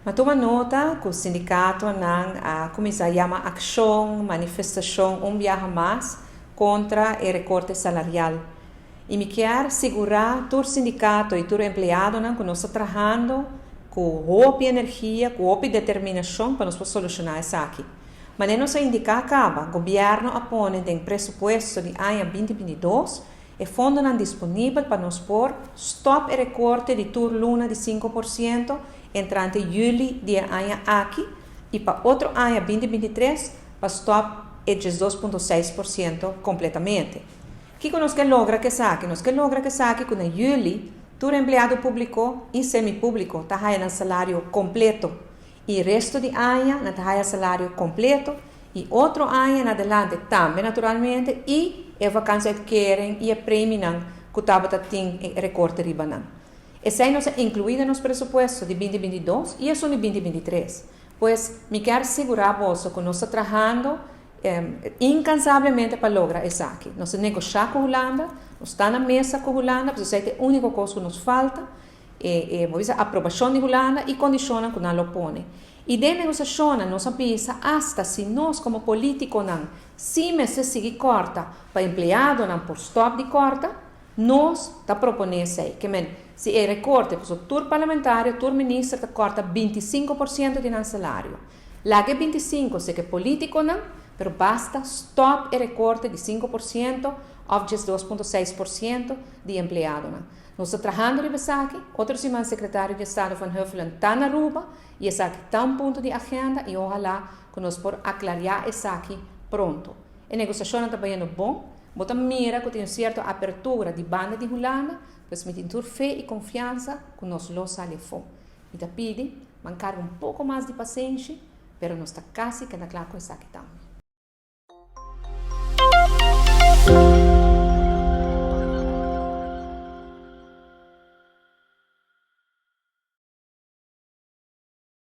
M'a tuma nota ku sindikatonan a kuminsá yama akshon, manifestashon un biaha mas kontra e rekorte salarial. I mi kier sigurá tur sindikato i tur empleadonan ku nos ta trahando ku hopi energia, ku hopi determinashon pa nos por solushoná esaki. Manera nos a indiká kaba, gobièrnu a pone den presupuesto di aña 2022 e fondonan disponibel pa nos por stòp e rekorte di tur luna di 5% entrante yüli di e aña aki i pa otro aña 2023 pa stòp e 12.6% kompletamente. Kiko nos ke logra ku esaki? Nos ke logra ku esaki ku na yüli tur empleado públiko i semipúbliko ta haña nan salario kompleto i resto di aña nan ta haña salario kompleto i otro aña na adelante tambe, naturalmente, i e vakantieuitkering i e premienan ku tabata tin rekorte riba nan. Esei nos a inkluí den nos presupuesto di 2022 i esun di 2023. Pues mi ke sigurá boso ku nos ta trahando inkansablemente pa logra esaki. Nos a negoshá ku Hulanda, nos ta na mesa ku Hulanda, pasobra esei ta e úniko kos ku nos falta, e aprobashon di Hulanda i kondishonnan ku nan lo pone. I den negosiashon nos a bisa asta si nos komo polítikonan si mester sigui kòrta pa empleadonan por stòp di kòrta, nos ta proponé esei. Ke men, si e rekorte, pasobra tur parlamentario, tur minister ta kòrta 25% di nan salario. Laga 25 serka polítikonan, pero basta stòp e rekorte di 5% òf 2.6% di empleadonan. Nos ta trahando riba esaki, otro siman sekretario di Estado Van Huffelen ta na Aruba i esaki ta un punto di agenda i ohalá ku nos por aklará esaki pronto. E negosiashon ta bayendo bon, bo ta mira ku tin un sierto apertura di banda di Hulanda, pues mi tin tur fe i konfiansa ku nos lo sali afó. Mi ta pidi, mankarga un poko mas di pasenshi, pero nos ta kasi keda kla ku esaki tambe.